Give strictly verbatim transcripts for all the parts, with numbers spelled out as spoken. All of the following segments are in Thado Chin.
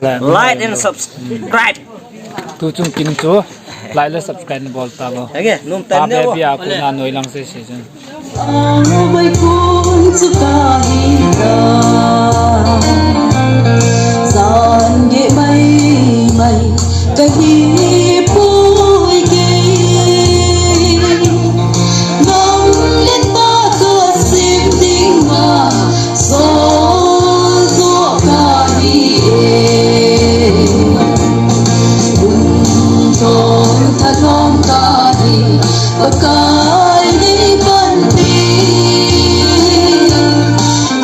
Like and subscribe. Tu chung kin chu like le subscribe bol ta bo. Okay, num tan ne bo. Bia ku na noi lang se se chun. Ang bai kun chu ka hi ta. San ge mai mai ka hi poi ke. Nam le ta ka sim ding ma. Sol zo ka hi e. Kum thong tha thong ka hi. Pakai nei panpi.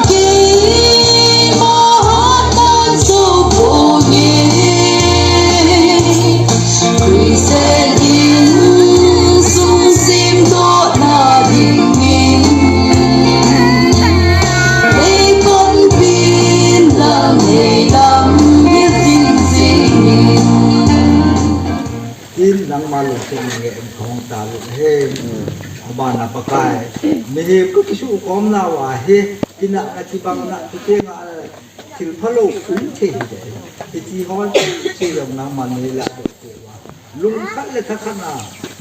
Keima hatan so ponge. Christian insung simdohna dingin. Ei panpin lang ei lam hi ding dingin. Tin nangma lungset nge em khong ta lu he. Abana Pakai. Mihem ka kisukhomna uva hi. Ina ka kibangna tu te nga. Thil phalou um thei hi de. Hiti hon, chi jong nangman nei la doh peh uva. Lungkhat le thakhat na,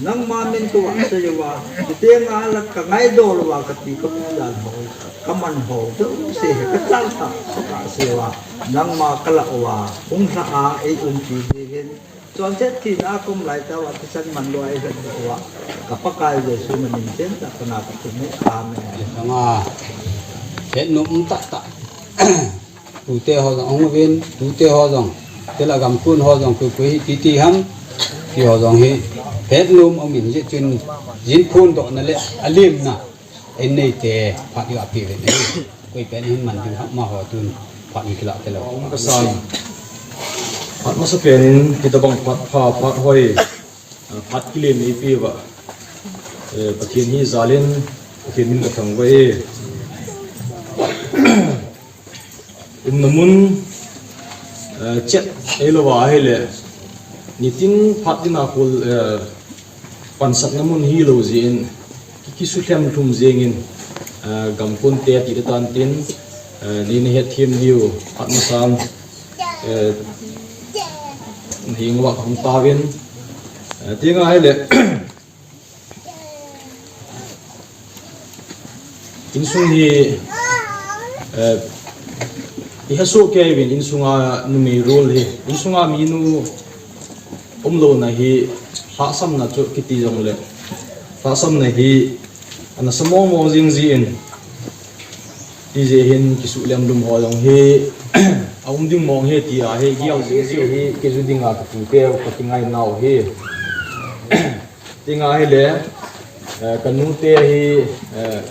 nangma min tua sei uva. Hiti nga la ka ngaidol uva, ka pi ka pu dan ho, ka man ho, jouse hi ka chal ta, ka sei uva. Nangma ka lah uva, hung lha a, ei umpi ding hin. Chonset thina a kom lai tah uva, thisan man lou a ei vet uva. Ka Pakai Jesu min in chen tah kana ka thum e. Amen. Anga, het nom um tah tah. Tute ho jong ahung uvin, tute ho jong, tila gamkun ho jong, koi koi hi titi ham, ti ho jong hi, het nom um in jeh chun, jin phondohna le alemna, in neite, phat iga pe uvin ahi. Koi pen hin man ding ham, amaho tun, phat in kilah te lou. Um kasan. Phat masa pen in, hitabang phat pha, phat hoi, phat kilem eipeh uva. Eh, Pathen hi jal in, Pathen min ka thangvah e. Umna mun, eh, chet eilou va ahile, nitin phat ding a kol, eh, pansatna mun hilou jeh in, ki, kisulhem lhum jeng in, eh, gamkon te ati tan tin, eh, nei na hetthem diu, phat masan, eh, nei ngah hung tauvin, eh, ti nga ahile, Insung hi, eh, iha soh kei uvin insunga numei role hi. Insunga minu umlouna hi lhahsamna chu kiti jongle. Lhahsamna hi ana sa mong mong jing jin. Tijeh hin kisuh lemlum ho jong hi, aum ding mong hi tia hi, gial jing jin hi, kiju dinga kati teu, kati ngai nau hi. Ti nga hile, eh, ka nute hi, eh,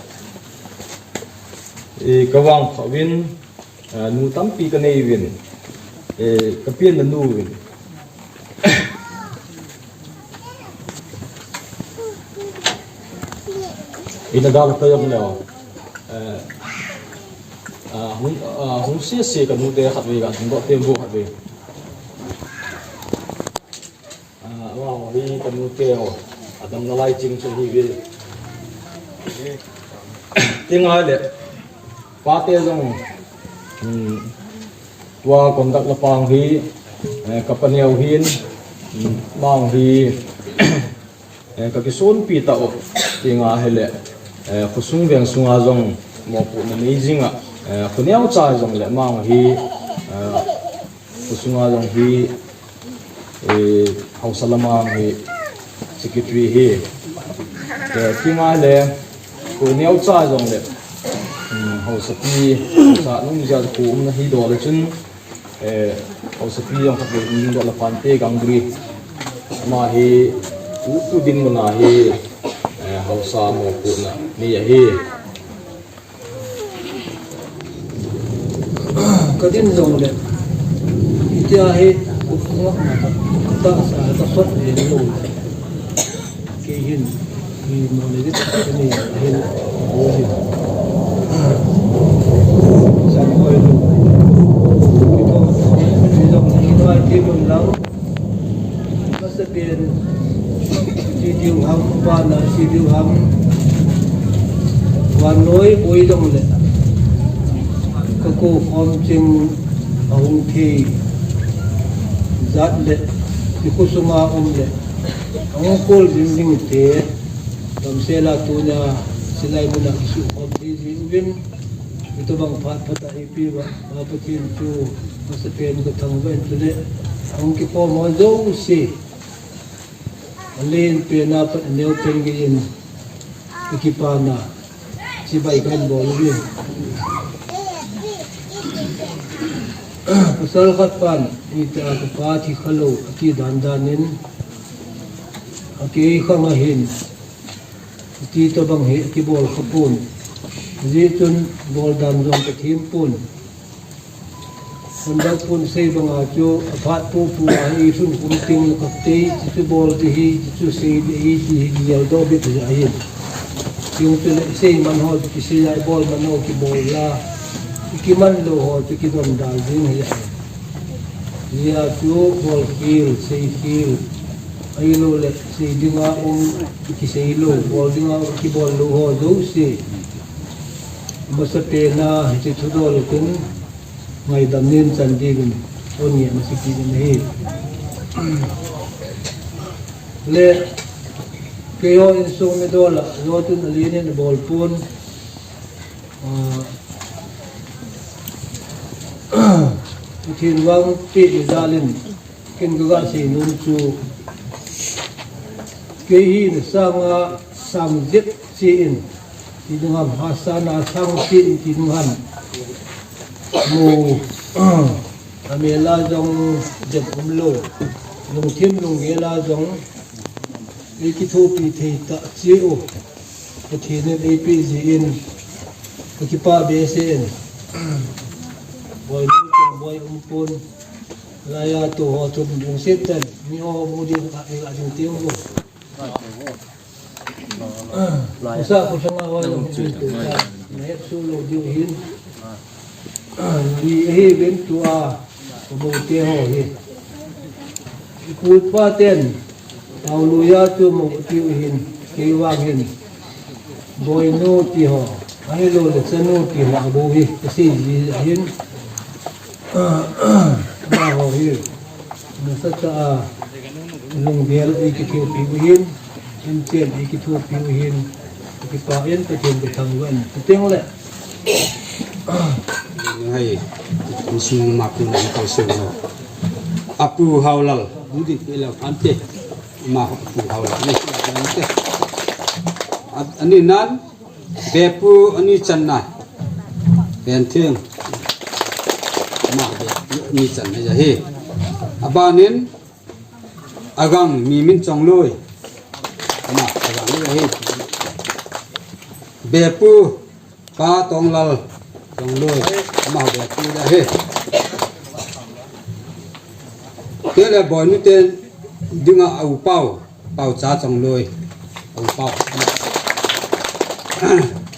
eh, ka vangpha uvin, eh, nu tampi ka nei uvin, eh, ka pianna nu uvin. Ina gal ka jong leo. Eh, ah, hung, ah, hung sese ka nute khatvei ka, hung doh tempo khatvei. Ah, amaho hi ka nute ho. Adam nalai ching chu hi ve. Ti nga le. Pate jong. Hmm. Tua conduct la pang hi. Eh, ka paneo hin. Hmm. Mang hi. Eh, ka kisonpi tah u. Ti nga hile. Eh, khosung veng sunga jong. Mopohna nei jinga. Eh, khoneo cha jong le mang hi. Eh, Khosung a jong hi, eh, haosa lam a hi secretary hi. Eh, ti nga le, khoneo cha jong le, um, haosapi, haosa nung jia khu umna hi doh le chun, eh, haosapi jong khatvei um doh le Pante Gangbri. Ama hi, u, u dinmun a hi, eh, haosa mopohna nei ahi. Ka din jong le, itia hi, u, u, ka ta sa, ka sot le lo. Kei hin, kei mo le dit, ka ni hin, o hin. Sa ko hin. Kei to, kei jong le, kei to, kei mun lang. Masapen, ti diu ham, vana ti diu ham. Vannoi boi dong le. Ka ko khom ching ahung thei. Jat le, i khosunga um le, ahung kol jing jing te, damsel a tunia, silai muna kisukhom ji ji uvin, itobang phat phat a ipi uva, Pa Pathen chu, masapen ka thangvah in chule, ahung kikhom ho jouse, alen pen a pat aneo pen geiyin, i kipana, chibai kan bol uvin. Pasal khat pan, ita ka pa thi khalou, ati dan dan in, akei khang ahin, iti tobang hi, akibol khapon. Hijeh chun, bol dan jong ka them pon. Hon dang pon sei banga chu, aphat popo a hi, sun kum ting le ka tei, ti chu bol ti hi, ti chu sei ti hi, ti hi, gel doh bit hi ahin. Chung chu le sei man ho chu kisei a, bol man ho kibol la. Kiman lou ho chu kidon dal ding hi ahin. Hia chu bol khel, sei khel. Ahilou le sei dinga um, kisei lou, bol dinga um, kibol lou ho jouse. Masapen a, hiche thudol a kon, ngaidam nin chan dingin, kon nge masa kit in ahi. Le, keiho insung midol a, lotun alen in abol pon, ah, Pathen vangpeh jal in, ken ka ga sei nom chu, kei hi na sanga sang jep che in, ti ding ham, ha sana sang che in, ti ding ham. Mo, amel a jong jep umlou, lungthim lunggel a jong, ei kithopi thei tah che u. Pathen in eipeh jeh in, ka kipah behseh in. Boi nu chang boi um pon. Laiya tu ho tu bung sit tan. Mi ho mu ding ka, ka ding tiang bu. Usa ko sanga ho lo mu tu ta. Na het su lo diu hin. Ni ahi ben tua, ko mo te ho hi. Ipu ipa ten, Paulu ya tu mo tiu hin, kei vang hin. Boinu ti ho, ahilou le chanu ti ho, abu hi, kasi ji hin. Ma ho hi. Nasatah a, lunggel i kithopi u hin, inchen i kithopi u hin, kipah in Pathen kathangvah in, chuteng le. Hai, insung ma pu na kau sung lo. Apu Haolal, dudit pe lo ante. Ma Apu Haolal, ni ante. At, ani nan, Bepu ani channa. Benthing. Ama Bepu ani channa ahi. Abanin Agang Mimin Chongloi. Ama Agang ahi. Bepu Pa Tonglal Chongloi. Ama Bepu ahi. Tele boinu ten dinga a upau. Pau Cha Chongloi. Pau, pau.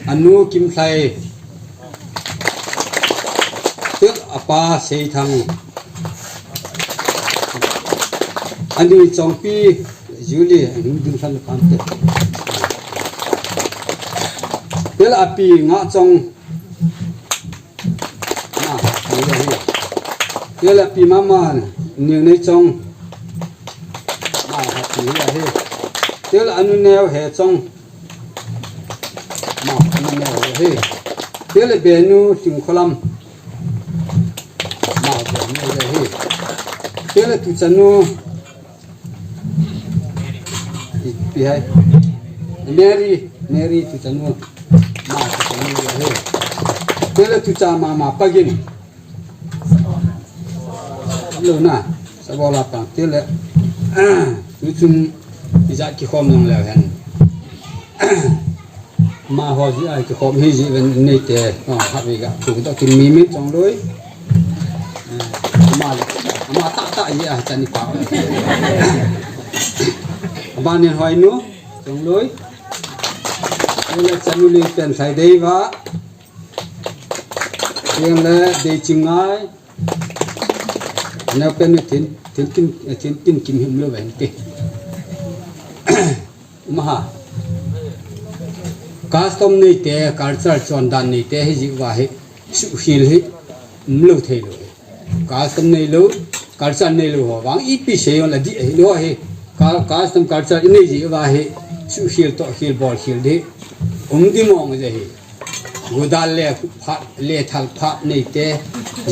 Anu Kimthlai. Tel apa Seithang. Ani Chongpi Julie, anu ding san kan te. Tel api Ngahchong. Ma, ni ahi. Tel api mama, ni nei chong. Ma, ha, ni ahi. Tel anu neo he chong. Ma, anu neo he ahi. Tel benu Singkholam. Ma, benu ahi. Tel tuchanu. Ipi hai. Mary, Mary tuchanu. Ma tuchanu ahi. Tele tucha mama Pagin. Lo na, sabola pang tele. Ah, tuchun ijat kikhom nong leo hen. Ma ho ji ai kikhom hi ji ven nei te. Oh, ha ve ga. Tu to kin mi mi chong loi. Eh, ma, ma ta ta ji a chani pa. Abanin Hoinu, chong loi. Tele chanu le pen sai dei va. Tele dei chingai. Neo pen thin, thin tin, thin tin kim him lo ven te. Maha. Custom nei te, culture chondan nei te hi ji va hi. Suhil hi. Umlo thei lo. Custom nei lo. Culture neilou ho vang ipi sei jongle dih ahilou hi. Cul-, custom culture inei ji uva hi, suhkhel tohkhel bolkhel dih um ding mong ahi. Godal le phat le thal phat neite,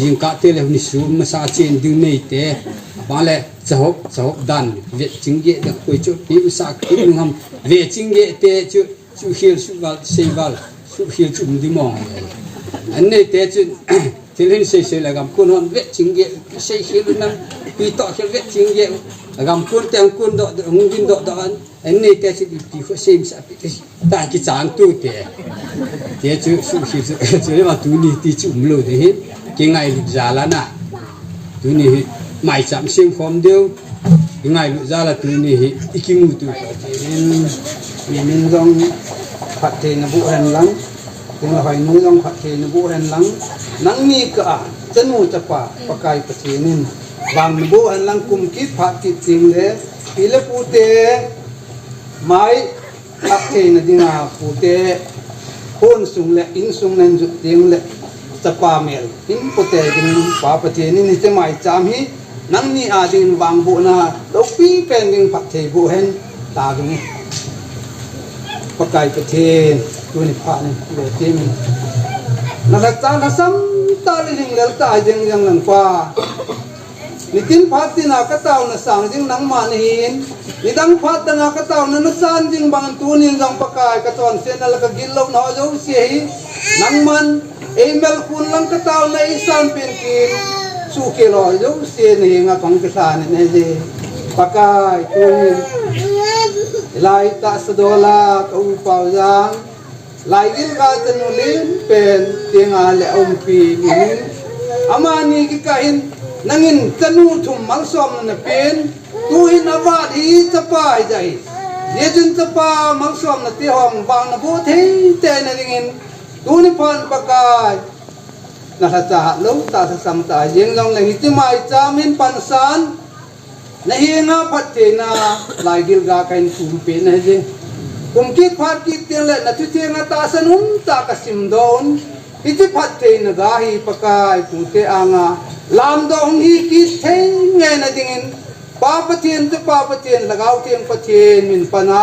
jingkah te le nisu masa chen ding neite, abang le chahop, chahop dan, vetching geh dan, koi chu pi masa kit nung ham, vetching geh te chu, suhkhel suhval, seival, suhkhel chu um ding mong ahi. An neite chu, thil hin seisei le gamkon hon vetching geh, seikhel u nam, pi tohkhel vetching geh, gamkon te angkon doh, hung ding doh doh an, an neite chu ipi kho sei masa pi te, ta kichang tute. Te chu suhkhel chu, chu le ma tuni ti chu umlou ding ahi, kingailut jal a na. Tuni hi maicham semkhom diu, ingailut jal a tuni hi ikimuto in, mi min jong phatthei naboh hen lang, tin la hoinu jong phatthei naboh hen lang, nangni kah a, chanu chapa, Pakai Pathen in vang naboh hen lang, kum kit phat kit teng le, pi le pute, mai, phattheina dinga pute, khon sung le insung nan jot teng le, chapa mel hin pote ding Pa Pathen in hiche maicham hi nangni a ding vangbohna loupi pen ding phatthei boh hen, ta ding. Pakai Pathen, tuni phat ni le ti min. Na lhacha lhasam tah le lhinglel tah jeng jeng lang Pa. Nitin phat tina kataona sang jing nangma nahin, nidang phat danga kataona nasan jing bangin tunin jong Pakai kachonsetna le kagillouna ho jouse hi nangman eimelkhun lang kataona eisan pen tin, suhkhel ho jouse nahenga kahung kilhan in ahi. Pakai tunin hilai tahsa dola ka u Paujang, Laigil ga chanu len pen tenga le aumpi in, amani kikah in, nangin chanu thum malsomna napen, tuhin avat hi chapa hijeh ahi. Hijeh chun chapa malsomna te hung vang naboh thei tei na dingin, tuni phat Pakai, na lhacha hatlou tah, lhasam tah jeng jongleng hiche maicham hin pansan, nahenga phattheina laigil ga kahin thumpeh na hijeh. Kum kit phat kit teng le na thuthenga tahsan umtah kasimdoh un. Hiche phattheina ga hi Pakai pute anga lamdoh hung hi kit thei ngai na dingin, Pa Pathen, Chapa Pathen, Lhagao Theng Pathen min pana,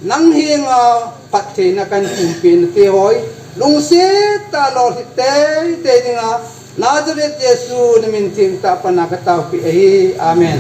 nang henga phattheina kahin thumpeh na te hoi, lungset tah lolhit tei tei dinga, Nazareth Jesu na min theng tah pana kataopeh ahi. Amen.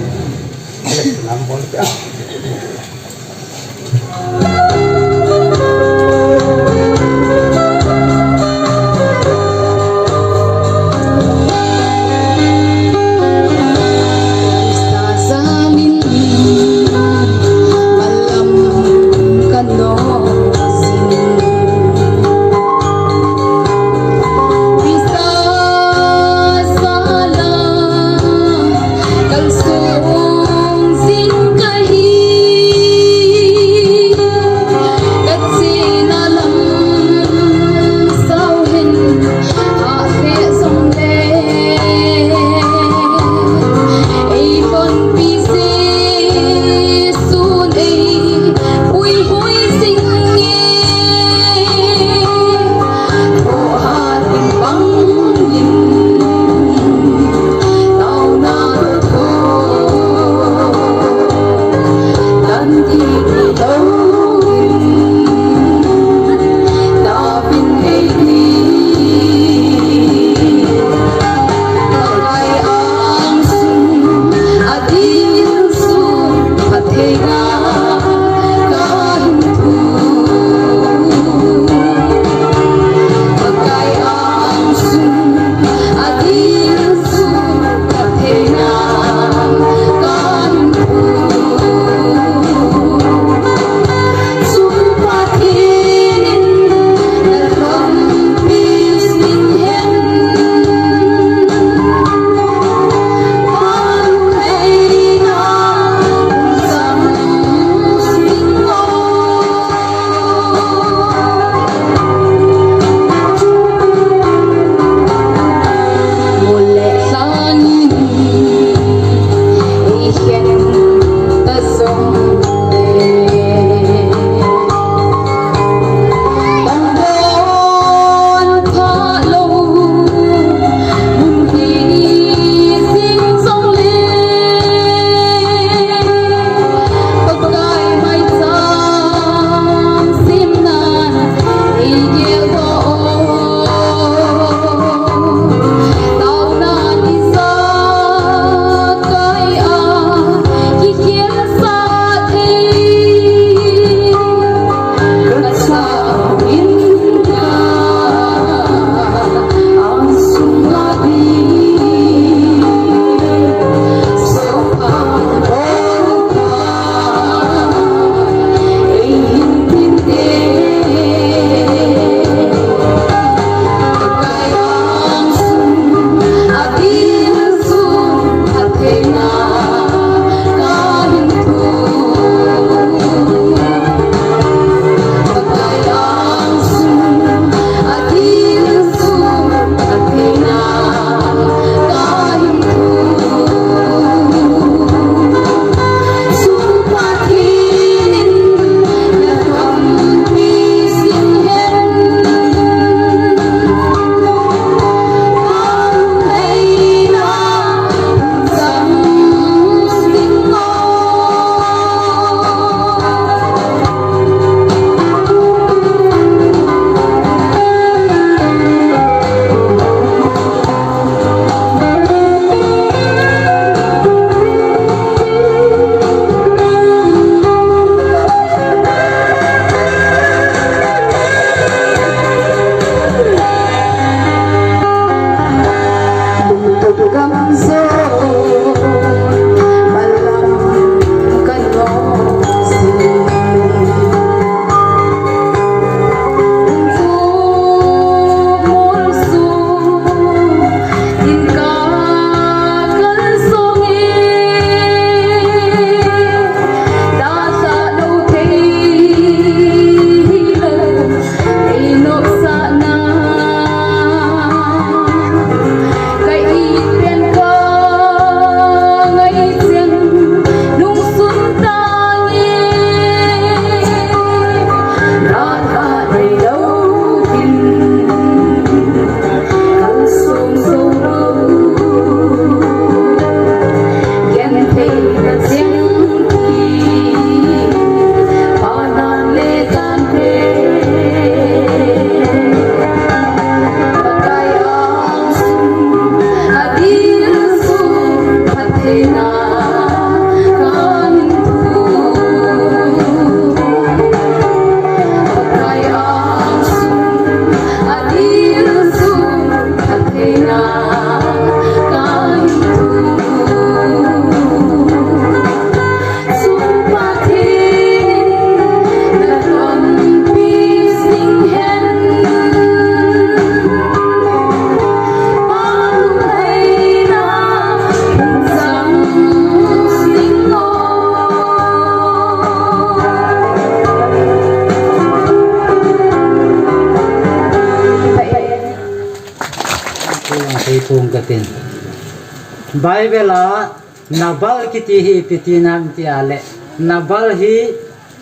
Bible a Nabal kiti hi ipi tina em ti a le, Nabal hi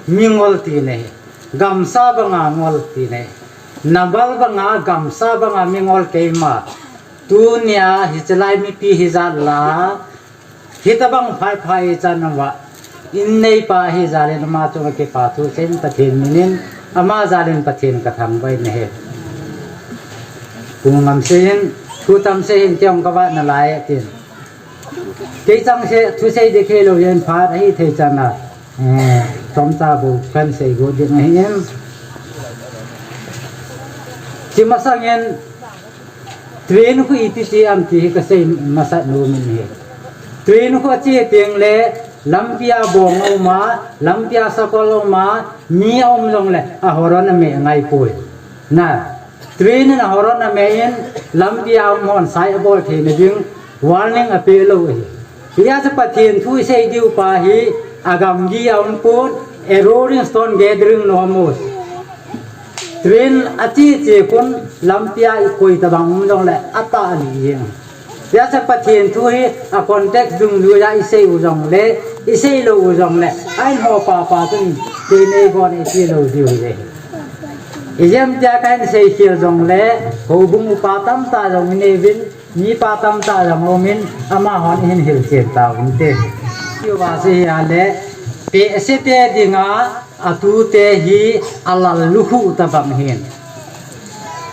mingol tina ahi. Gamsa banga ngol tina ahi. Nabal banga gamsa banga mingol keima. Tunia hiche lai mipi hijat la, hitabang phaiphai ichan uva, in neipa hijat le ama chunga kipa thu seiyin Pathen minin, ama jal in Pathen kathangvah in ahi. Pu Ngamsei in, thu tam seiyin kei jong kavah nalai e tin. Kei chang se, thusei ding kei lou jen phat ahi thei chan a, eh, chomcha bou kahin seigot ding ahi in. Hiche masang in, train khu ipi ti ham ti hi kasei masat nom in ahi. Train khu ache teng le, lampi a bong aum a, lampi a sakol aum a, mi aum jong le, a horn ameh ngai poi. Na, train in a horn ameh in, lampi a um hon sai abol theina ding, warning apeh lou ahi. Hijeh chun Pathen thu isei diu pa hi, agamgi a um pon, a Rolling Stone gathering nom u. Train ache che khun, lampi a koi tabang um jong le, atah alih jeng. Hijeh chun Pathen thu hi a context dungjui a isei u jong le, isei lou u jong le, ahin ho papa chun, kei nei gon iti lou diu ahi. Ijeh ham tia kahin seikhel jong le, houbung upa tamtah jong inei uvin, mipa tamtah jong aum in, amahon ihin hilchen tauvin te. Hiuva chu ahile, tehse te dinga, atute hi alal lukhuh tabang ahin.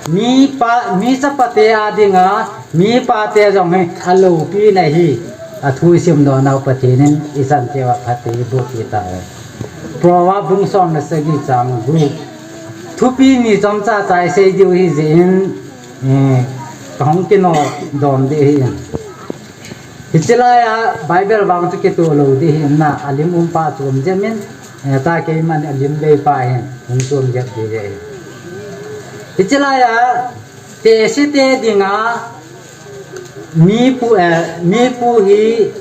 Mipa, mi chapate a dinga, mipa te jong hi aloupi na ahi, athu isimdoh nau Pathen in ichan cheh uva phatthei eiboh peh tahen. Proverb bung som le sagi chang gup. Thupi ni chomcha cha isei diu ahi jeh in, eh, kahung kino dom ding ahi in. Hiche lai a Bible vang chu kitoh lou ding ahi in na, alim um pa chu um jep in, eh, ta keiman alim bei pa hin, hung chu um jep ding ahi. Hiche lai a, tehse te dinga, mipu, eh, mipu hi,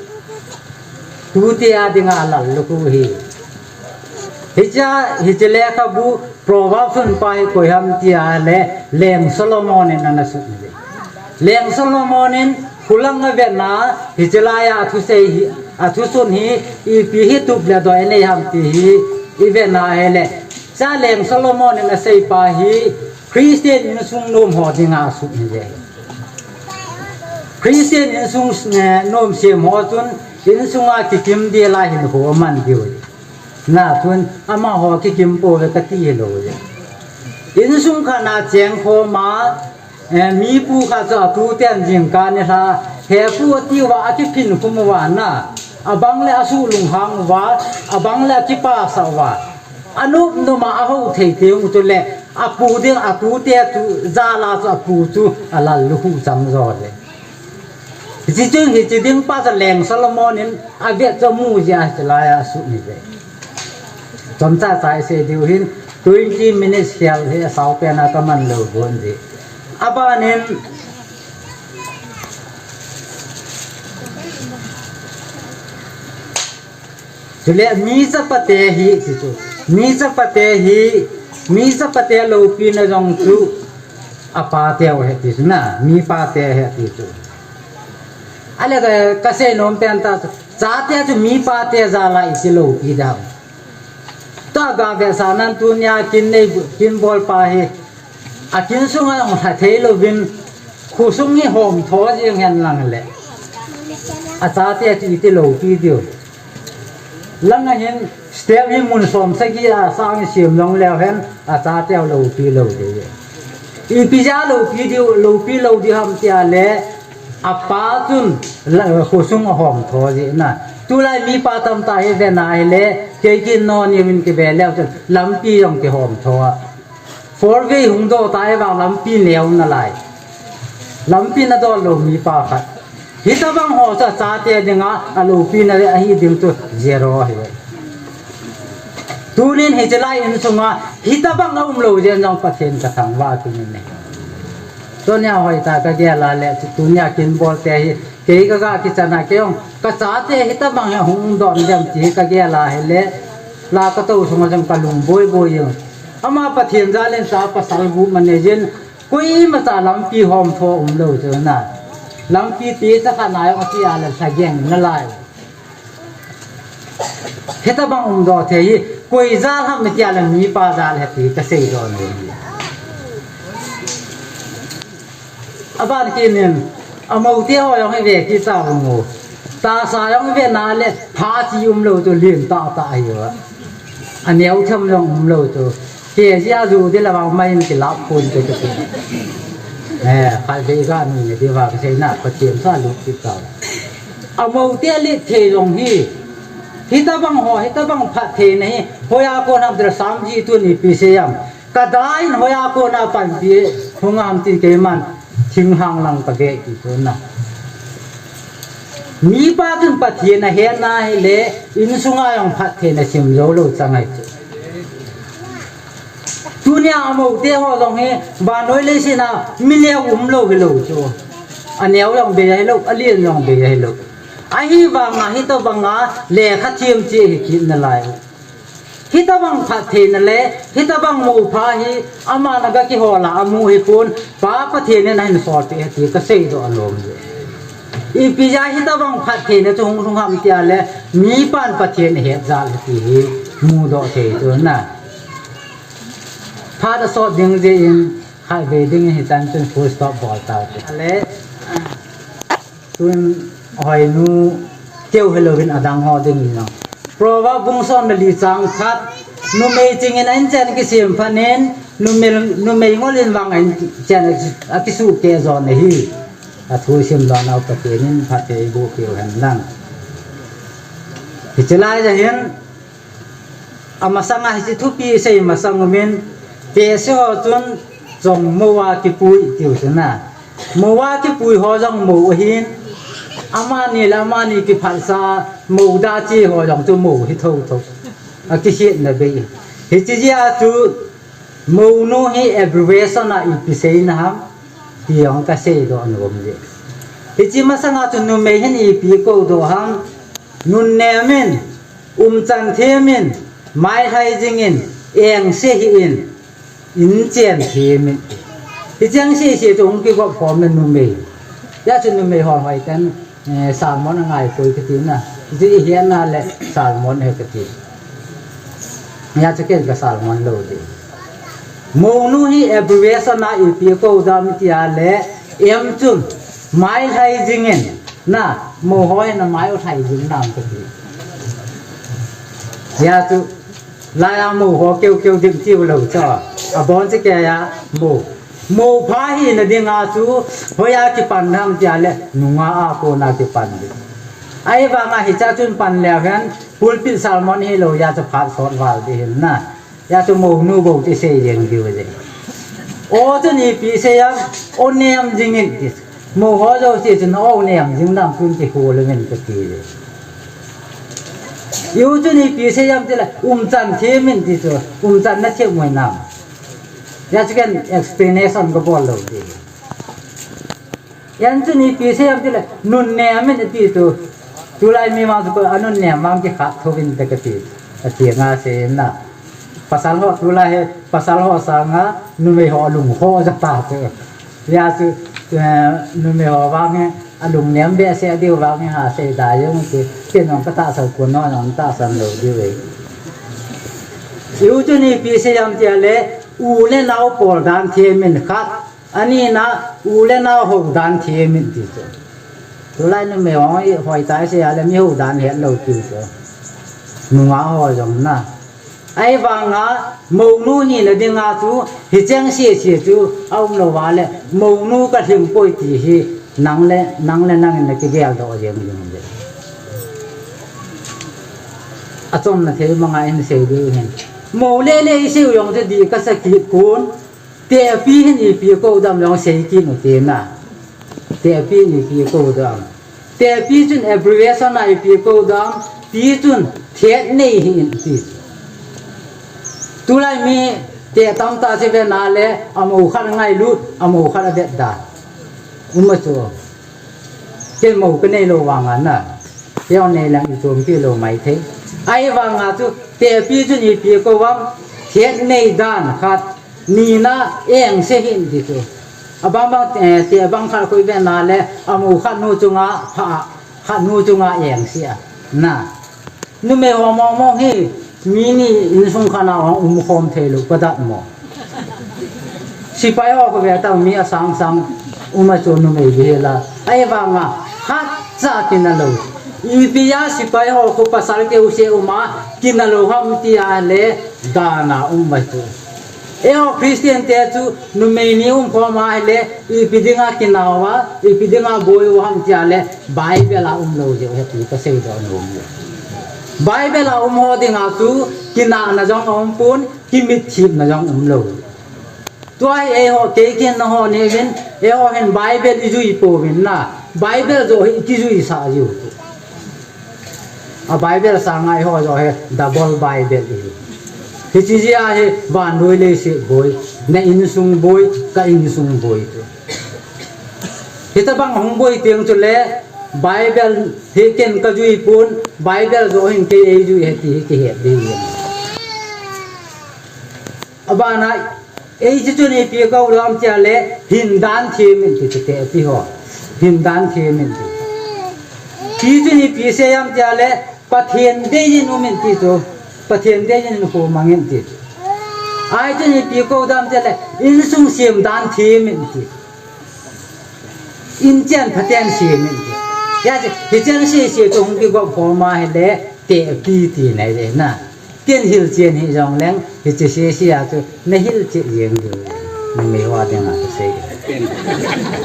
Tute a dinga lallukhuh hi. Hiche, hiche lekhabu Proverbs sunpa hi koi ham tia le, Leng Solomon in ana sut hi. Leng Solomon in khulang avetna, hiche laiya athusei hi, athusun hi, ipi hi tup le doi anei ham ti hi, ivetna hile. Cha Leng Solomon in aseipa hi, Christian insung nom ho dinga asut hile. Christian insung, eh, nom sem ho chun, insunga kikim ding lai hin ho man diu. Na chun, amaho kikim pouve kati hilou. Insung khat na cheng khoma, eh, mi pu khat chu atuten jingkah nilhah, he pu atiuva akiphin khum uva na, abang le asuh lunghang uva, abang le akipasah uva. Anop noma ahou thei teng u chule, apu ding, atute chu, jala chu apu chu, alallukhuh chang jo le. Hiche chun hiche ding pa chu Leng Solomon in avet chu amu jeh a hiche laiya asut hi ve. Chomcha cha isei diu hin twenty minutes khel hi asao pen a kaman lou gon jeh. Abanin Chule mi chapate hi, ti chu. Mi chapate hi, mi chapate loupina jong chu, apateu ahi ti chu na, mi pate ahi ti chu. Ale ka, kasei nom pen tah chu, chate chu mi pate jal a iti loupi ding. Tua gave sa nan tunia kin nei, kin bolpa hi, akin sunga jong lha thei louvin, khosung hi hom tho jeng hen lang le. Achate chu iti loupi diu. Langa hin step hi mun som sagi a sang sem jong leu hen, achate loupi lou diu. Ipi jeh a loupi diu, loupi lou diu ham tia le, apa chun la, khosung ahom tho jeh na. Tulai mipa tamtah hi vena hile, kei kin non in kive leu chun, lampi jong kihom tho a. Four way hung doh ta e vang lampi neo nalai. Lampi nadol lou mipa khat. Hitabang ho chu achate dinga, aloupina le ahi ding chu zero ahi. Tunin hiche lai insunga, hitabang aum lou jeh in jong Pathen kathangvah kit in ahi. Tunia hoitah kagel a le, tunia kin bolte hi, kei kaga kichan a kei jong, kachate hitabang hi hung doh dem ti kagel a hile, la katou sunga jong kalung boiboi jeng. Ama Pathen jal in cha pasal gup manei jin, koimacha lampi hom tho umlou chu na. Lampi ti cha khat na jong ati a le lha geng nalai. Hitabang um doh thei hi, koi jal ham tia le mipa jal ahi ti kasei doh nom hi. Aban kit in, amoute ho jong hi ve kit tauvin o. Tahsa jong vena le, phachi umlou chu lin tahtah ahi uva. Aneo them jong umlou chu. Kei jeh a ju ding le vang mai in kilap pon chu chu. Eh, khatvei ga ni ni diu va kasei na, Pathen sa lut kit tau. Amoute alet thei jong hi. Hitabang ho, hitabang phattheina hi. Hoiya kon ham tile Sam ji tun ipi sei ham. Kada in hoiya kona panpi hung ham tin keiman thinglhang lang kave kit chu na. Mipa chun Pathen ahetna hile insunga jong phattheina sim jou lou chang ahi chu. Tunia amoute ho jong hi vannoi leiset a mi neo umlou hilou chu. Aneo jong bei ahilou, alen jong bei ahilou. Ahivanga hitabanga lekha them cheh hi kit nalai. Hitabang phattheina le, hitabang mopha hi, aman aga kihol a, amu hipon, Pa Pathen in ahin solpeh ahi ti kasei doh nom e. Ipi jeh a hitabang phattheina chu hung lhung ham tia le, mipan Pathen ahet jal ahi ti hi, mudoh thei chu na. Phat asot ding jeh in, khatvei ding in hichan chun full stop bol tau te. Ale, Tun hoinu keu hilouvin adang ho ding in jong. Proverb bung som le li chang khat. Numei chingin a inchen kisem phat in, numei, numei ngol in vang a inchen akisuh keh jo ahi. Athu simdoh nau Pathen in phatthei eiboh peh u hen lang. Hiche lai a hin, amasanga hiche thupi sei masang umin, tehse ho chun chong mou a kipui tiu chu na. Mou a kipui ho jong mou ahin, amani le amani kiphalsa mou da chi ho jong chu mou hi thotho. Akikhetna bei. Hiche jeh a chu mounu hi abbreviation a ipi seina ham, ti jong kasei doh nom e. Hiche masanga chu numei hin ipi kou doh ham, Nunnem in, umchan them in, mailhai jing in, engse hih in, inchen them in. Hicheng sese chu hung kigop khom na numei. Hijeh chun numei ho hoiten, eh, sermon angaipoi kati na. Hichu ihetna le sermon ahi kati. Hijeh chun ken ka sermon lou ding. Mounu hi abbreviation a ipi kou dam tia le, M chun, mailhai jing in, na, mou ho hi na mai u lhai jing nam kati. Hijeh chun, laiya mou ho keu keu ding tiu lou chu. Abon chu keiya mou. Mou pha hina dinga chu, hoiya kipan ham tia le, nunga a kona kipan ding. Ahivanga hicha chun pan leu hen, pulpit sermon hilou hijeh chun phat sot val ding hin na. Hijeh chun mounu bou chu sei jeng diu ahi. O chun ipi sei ham, o nem jing in ti. Mou ho jouse chun o nem jing nam tun kikhol uvin kati le. U chun ipi sei ham ti le, umchan them in ti chu, umchan na them u hinam. Hijeh chun ken explanation ka bol lou ding. N chun ipi sei ham ti le, nunnem in ati chu. Tulai mi vang chu ko anunnem vang kikhat thou vin te kati. Athi nga sei na. Pasal ho tulai hi, pasal ho sanga numei ho lung ho ja ta chu. Hijeh chun, eh, numei ho vang hi, alungnem behseh diu vang hi ha sei da jong ti, ken jong ka tahsan, kon jong tahsan lou diu ve. U chun ipi sei ham tia le, u le nao pol dan them in khat, anina, u le nao hou dan them in ti chu. Tulai numei ho hi hoitah sei a le mi hou dan het lou ti chu. Nungah ho jong na. Ahivanga, mounu hina dinga chu, hicheng sese chu, aum lou va le, mounu ka lhing poi ti hi, nang le, nang le nang in na kigel doh jeng jeng le. Achomna thei manga in sei diu hin. Mou le le i sei u jong chu dih ka sa kit pon. Tehpi hin ipi kou dam jong sei kit u te na. Tehpi hin ipi kou dam. Tehpi chun abbreviation a ipi kou dam. Pi chun thet nei hi in ti. Tulai mi teh tamtah chu ve na le, amou khat ngailut, amou khat avet dan. Um a chu. Ken mou ka nei lou vanga na. Kei jong nei lang i chompi lou mai thei. Ahivanga chu, tehpi chun ipi kou ham, thet nei dan khat, nina engse hi in ti chu. Abang bang, eh, teh bang khat khu i ve na le, amou khat nu chunga, pha, khat nu chunga engse a. Na. Numei ho mong mong hi, mi ni insung khat na hung um khom thei lou, ka dat mo. Sepai ho khu ve tah mi asang sang um a chu numei bihela. Ahivanga, khat cha kina lou. Ipi a sepai ho khu pasal keu se um a, kina lou ham tia le, dan a um a chu. Eiho Christian te chu numei ni um khom a hile, ipi dinga kinau a, ipi dinga boi u ham tia le, Bible a um lou jeh u hi ti ka sei doh nom e. Bible a um ho dinga chu kinahna jong aum pon, kimitthipna jong um lou. Tua hi eiho kei kin na ho ni vin, eiho hin Bible i jui pouvin na, Bible joh hi i kijui sah jiu. A Bible sanga eiho joh hi double Bible i. Hiche jeh a hi vannoi leiset boi, na insung boi, ka insung boi ti. Hitabang hung boi teng chule Bible hi ken ka jui pon, Bible joh hin kei ei jui ahi ti hi kihet ding ahi. Abana, ei chu chun ipi kou dam tia le, hin dan them in ti chu tehpi ho. Hin dan them in ti. Pi chun ipi sei ham tia le, Pathen deiyin um in ti chu. Pathen deiyin khu mang in ti chu. I chun ipi kou dam tia le, insung sem dan them in ti. Inchen phaten sem in ti. Hijeh chun, hicheng sese chu hung kigop khom a hile, tehpi tina ahi na. Ken hilchen hih jongleng, hiche sese a chu, na hilchen jeng diu. Numei ho dinga ka sei. Pen.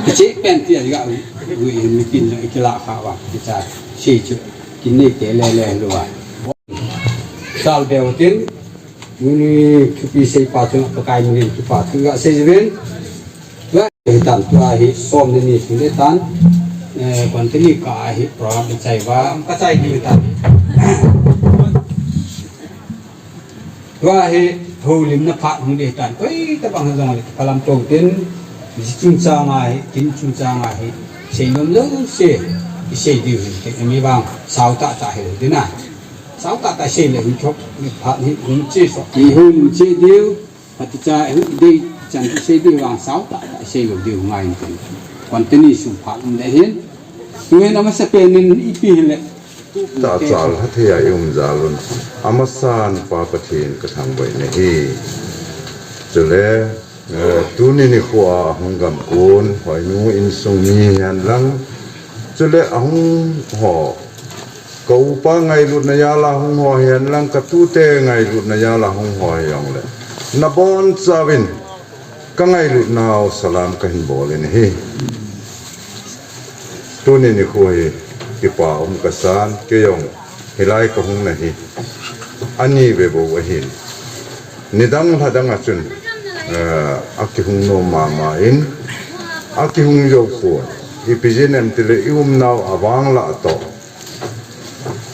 Hiche pen ti a ga, ui, mitin jong i kila kha uva, hiche sese chu. Kin nei te le le lou a. Sal beu tin, tuni thupi seipa chunga Pakai minin kipa thu kasei uvin. Tua hitan tua hi som ni ni sung le tan, eh, kon teni ka hi program chai uva. Ka chai ni tan. Tua hi houlimna phat hung le tan. Koi tabang jong le kalam tou tin, ji chungchang a hi, kin chungchang a hi, seinom jouse. Isei diu hin te, mi vang, sao tah tah hilou ding na. Sao tah tah sei le, hun chop, mi phat ni, hun che so. Mi hun che diu, phat cha, hun dei, chan isei diu vang, sao tah tah sei lou diu ngai hin te. Continue sung phat um le hin. Ngai na masa pen in ipi hile. Tah chal ha thei a i um jal un. Amasan Pa Pathen ka thangvah na hi. Chule, Eh, tuni nikho a hung gam kun, Hoinu insung mi hihen lang. Chule ahung ho. Ka upa ngailutna jal a hung ho hihen lang, ka tute ngailutna jal a hung ho hijongle. Nabonchauvin, ka ngailutnau salam kahin bol in ahi. Tuni nikho hi, kipa um kasan, kei jong, hilai kahung na hi. Ani ve bou ahin. Nidang lhadang a chun, eh, akihung nom mama in, akihung jou pon. Ipi jeh inem tile i umnau avang lah toh.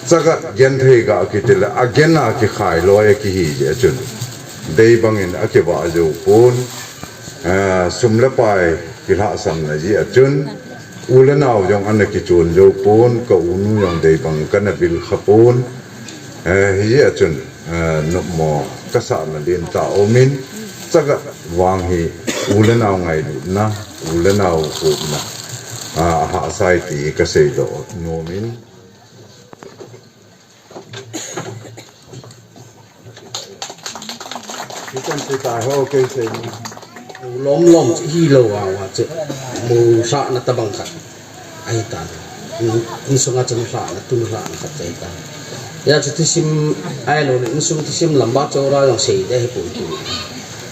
Chagat genthei ga kiti le, agen a kikhai loi akihi jeh a chun. Dei bangin akivah jou pon, eh, sum le pai kilhahsamna jeh a chun, u le nao jong ana kichon jou pon, ka unu jong dei bang kana vil kha pon, eh, hijeh a chun, eh, nopmo kasahna lentah aumin, chagat vang hi u le nao ngailutna, u le nao hupna, ah, ahahsa e ti kaseidoh nomin. Hichun ti ta ho kei sei. Lom lom chu hilou a, a chu. Mu sa na tabang khat. Ahi ta. Insunga chu lhahna, tun lhahna khat ahi ta. Hijeh chu thusim ahilou le, insung thusim lamba chora jong sei ding ahipoi.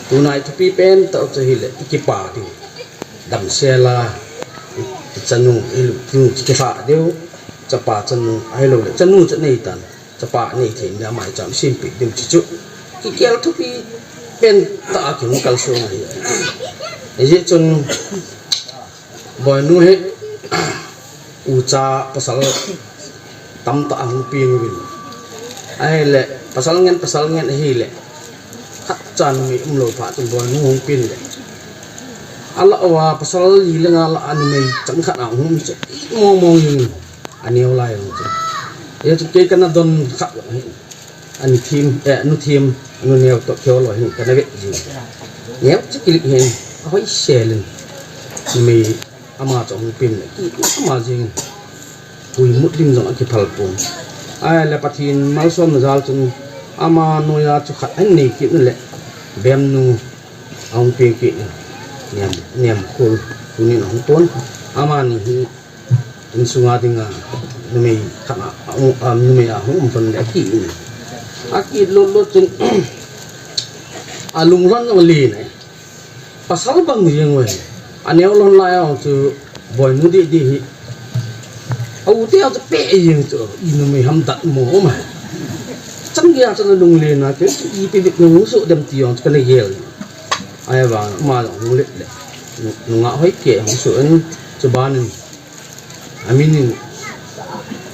Tunai thupi pen tah chu hile, i kipa diu. Damsel a, i, i chanu, i lu, i kipah diu, chapa chanu, ahilou le, chanu chu nei tan, chapa nei thei in, ama i cham simpeh diu chu chu. Kikhel thupi pen tah a kihung kalsong ahi. Hijeh chun, Boinu hi, ucha pasal tamtah ahung peng uvin. Ahile, pasal ngen, pasal ngen ahile. Khat cha numei umlou phat chun Boinu hung peng le. Alah uva pasal li le nga lah a numei chang khat ahung um chu. Mong mong jing. Aneo lai jong chu. Hijeh chun kei kana don khat jong hi. Ani thim, eh, anu thim, anu neo toh kihou lou hin kana vet jing. Neo chu kilik hin. Ahoi sel in. Numei Ama chu ahung peng le, ki ama jing. Pui mut ding jong akiphal pon. Ahile Pathen malsomna jal chun ama noiya chu khat ahin nei kit le, Bemnu ahung peng kit le, Niam, Niamkhol, tunin ahung pon. Amani hi insunga dinga numei khat a, a, a, numei ahung um lhon le, aki in. Aki lou lou chun alung lhon jong alen e. Pasal bang jeng uve. Aneo lhon lai a chu Boinu didi hi. A u te a chu peh jeng chu, i numei ham datmo ma. Chang geiya chu nalung len a chu, ipi bep nahung soh dem ti jong chu kana gel. Ahivang ama jong hung let le. Nu, nungah hoi kei hung soh in, chuban in. Amin in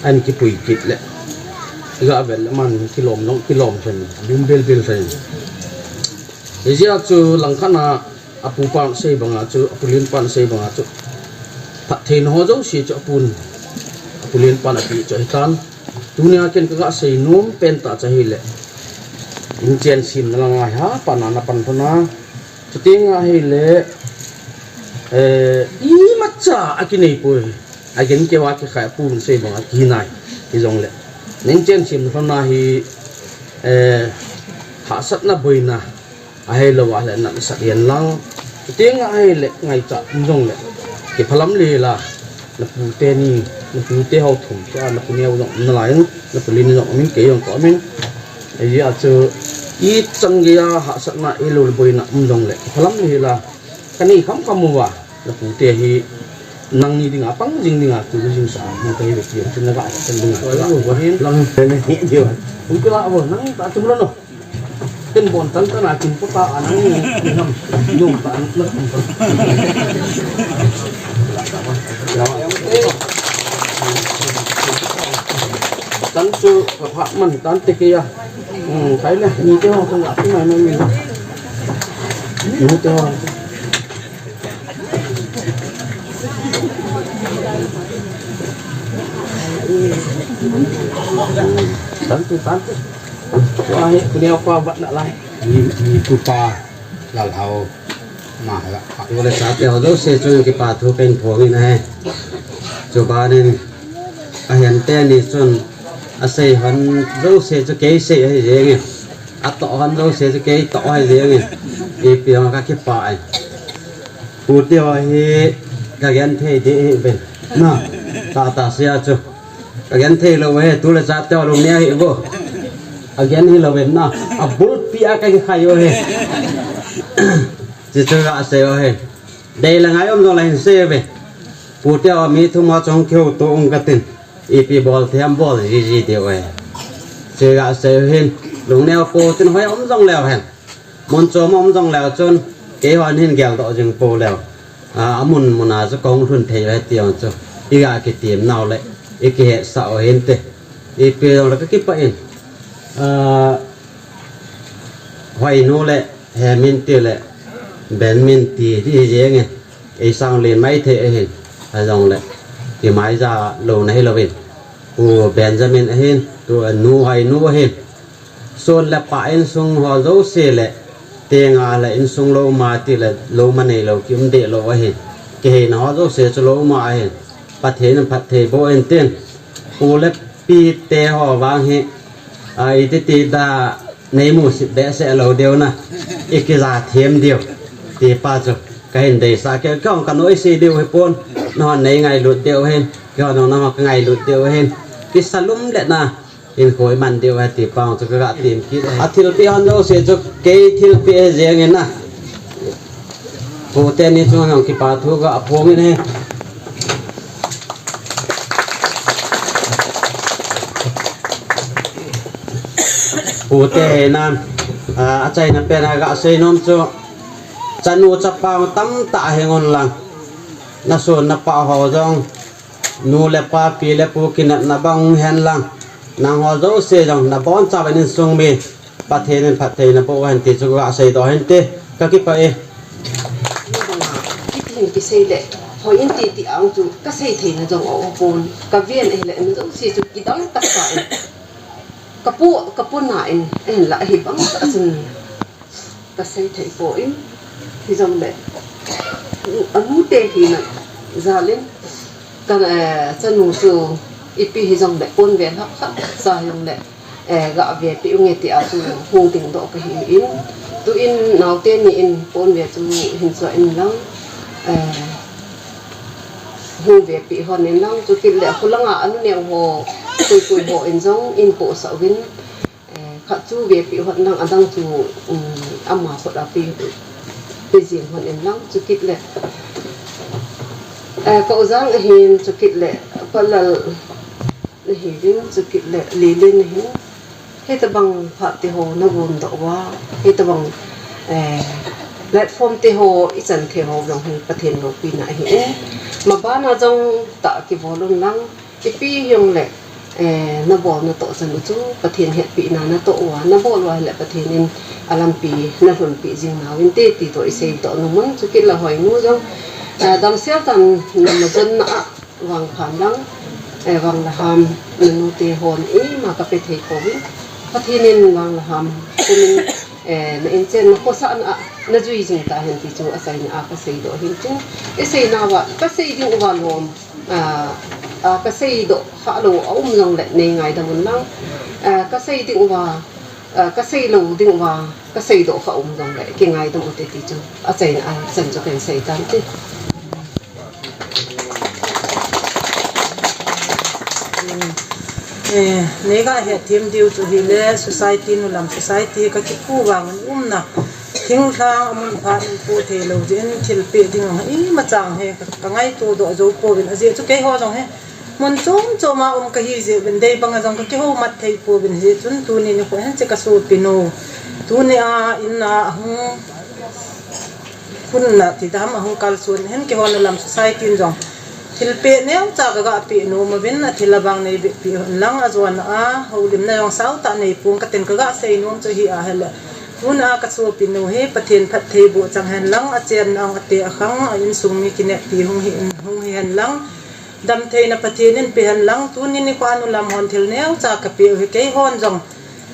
ahin kipui kit le. Iga vel le aman kilom jong kilom lhon, lum bel bel lhon. Hijeh a chu langkhat a apu pan asei banga chu, apu len pan asei banga chu. Phattheina ho jouse chu apun, apu len pan ape chu ahitan. Tunia ken kaga seinom pen tah chu ahile. Inchen semna langa hi hapan a napan lhon a. Chuteng ahile, eh, imacha akinei poi. Agen keu a kikhai a pun sei banga kihinai. Hijongle. Inchen semna lhon a hi, eh, hahsatna boina. Ahilou a le nat nasat hen lang. Chuteng ahile ngaichat um jongle. Kiphalam le la. Napu teni, napu te ho thum chu a, napu neo jong um nalai in, napu len jong um in, kei jong ka um in. Hijeh a chu, ichan geiya hahsatna, ahilou le boina um jongle, phalam le hila, kanei kham kham uva, napu te hi, nangni dinga, pang jing dinga, tu jing sa, mu kahi ve ti, tu naga, chan dinga, tu la, lang, teni, ni, diu, um kila, abo, nang ta, tu lo no. Ken bon tan tan a kin pota a nang ni ham nung ta an na kin pota. Tan chu ka pha man tan te ke ya. Hmm, kai le ni te ho tung a ti mai mai mi. Ni te ho. Tantu, tantu. Wah, punya apa buat nak lai? Ni, ni tu pa lalhau. Nah, ya. Aku le sa te ho do se chun kipa thu pen phong in ahi. Chubanin ahian te ni chun asei hon do se chu kei sei ahi jeng e. Ato hon do se chu kei to ahi jeng e. Ipi hong ka kipa ai. Pu te ho hi ka gen thei de hi ben. Na, ta ta sia chu. Ka gen thei lou he, tu le cha te ho lung ne hi bo. A gen hi lou ben na. A bulpi a ka ki khai o he. Chi chu ga sei o he. Dei la ngai om jong la hin sei ve. Pu te ho mi thum ho chong keu to ung ka tin. Ipi bol them bol ji ji de o he. Chi ga sei o hin. Lung ne po tin hoi om jong leu hen. Mun chom um jong leu chun, keihon hin geldoh jing pou leu. A, amun mun a chu kong lhun thei ve ti jong chu. I ga kitim nau le, i kihetsah u hinte. Ipi jong le ka kipah in. A, Hoinu le, Hemin ti le, Benmin ti, ti hi jeng in. Ei sang len mai thei ahin. A jong le, kimai ja lou na hi lou in. Pu Benjamin ahin, tu a nu Hoinu ahin. Son le pa insung ho jouse le, tenga le insung lou ma ti le, lou ma nei lou, ki um de lou ahin. Kiheina ho jouse chu lou ma ahin. Pathen in phatthei boh in tin. Pu le pi te ho vang hi, a, i ti ti da nei mu sip behseh lou diu na. I kija them diu. Ti pa chu. Ka hin deisah kei, kei hong ka noise diu hi pon. Nahon nei ngailut diu hin. Kei hon nahon ka ngailut diu hin. Kisa lum le na. In khoi man diu ahi ti pa chu ka ga tim kit ahi. A thilpeh hon jouse chu kei thilpeh ahi jeng in a. Pu teni chunga jong kipa thu ga phong in ahi. Pu te hi na, a, achaina pen a ga sei nom chu. Chanu chapa tamtah hing un lang. Na son na pah ho jong. Nu le pa, pi le pu kinepna bang hen lang. Nangho jouse jong nabonchauvin insung mi Pathen in phatthei naboh hen ti chu ka seidoh hen ti. Ka kipah e. Hiti hin kisei le, hoi in ti ti ang chu ka sei theina jong aum pon. Ka ven ahile, mi jouse chu kidang tah sa in. Ka pu, ka pu na in, ahin la ahi bang tah chun. Ka sei thei poi, hijong le, anu te hina jal in, ka, eh, chanu chu ipi hijong le, pon ve lhah khat cha hijong le, eh, ga ve peh u nge ti a chu hung dingdoh ka hi in, tu in naote ni in pon ve chu hin cho in lang, eh, hung ve peh hon in lang, chukit le, khu langa anu neo ho, koi koi ho in jong in pohsah uvin, Eh, khat chu vepeh hon lang, adang chu, um, ama khut a pe, pe jing hon in lang, chukit le. Eh, Ka Ujang ahin, chukit le, Pa Lal ahi ding, chukit le, Lelen ahin. Hitabang phat te ho na gom doh uva, hitabang, eh, platform te ho, i chan thei ho jong hi Pathen loupina ahi e. Mabana jong tah kibol un lang, ipi hijong le, eh, na bol na toh chan u chu Pathen hetpina na toh uva, na bol uva le Pathen in a lampi na lhunpi jing nau inte ti toh i seidoh nom un, chukit le Hoinu jong, eh, damsel tah in na majonna a Vangphan lang, eh, Vanglaham, na nu te hon ima ka pe thei pouvin, Pathen in Vanglaham kum in, eh, na inchen na khosahna a na jui jing tahen ti chu achaina a ka seidoh hin tin, i seina uva, ka sei ding uva lom. Ah, ah, ka seidoh kha lou a um jong le nei ngaidam un lang. Ah, ka sei ding uva, ah, ka sei lou ding uva, ka seidoh kha um jong le kingaidam u te ti chu achaina a chan chu ken sei tan te. Eh, nei ga hetthem diu chu hile society nu lam society ka kipu vang an umna. Thinglhang a mun pha in pu thei lou jeh in thilpeh ding a ima chang hi ka, ka ngaito doh jou pouvin, ajeh chu keiho jong hi mun chom chom a um ka hi jeh uvin dei bang a jong ka kihoumat thei pouvin, hijeh chun tuni nikho hin che ka sopi nu. Tuni a in a hung khun na ti dam a hung kalson hin keiho nu lam society in jong thilpeh neocha ka ga peh nom uvin, a thil a vang nei beh peh hon lang, a jona a houlimna jong sao tah nei pong ka tin ka ga sei nom chu hi ahile. Tuna ka sopi nu hi Pathen phatthei boh chang hen lang, a chenna a te a khang, a insung mi kineppi hung hi, hung hi hen lang. Damtheina Pathen in pe hen lang, tuni nikho a nu lam hon thil neocha kapeh u hi, keihon jong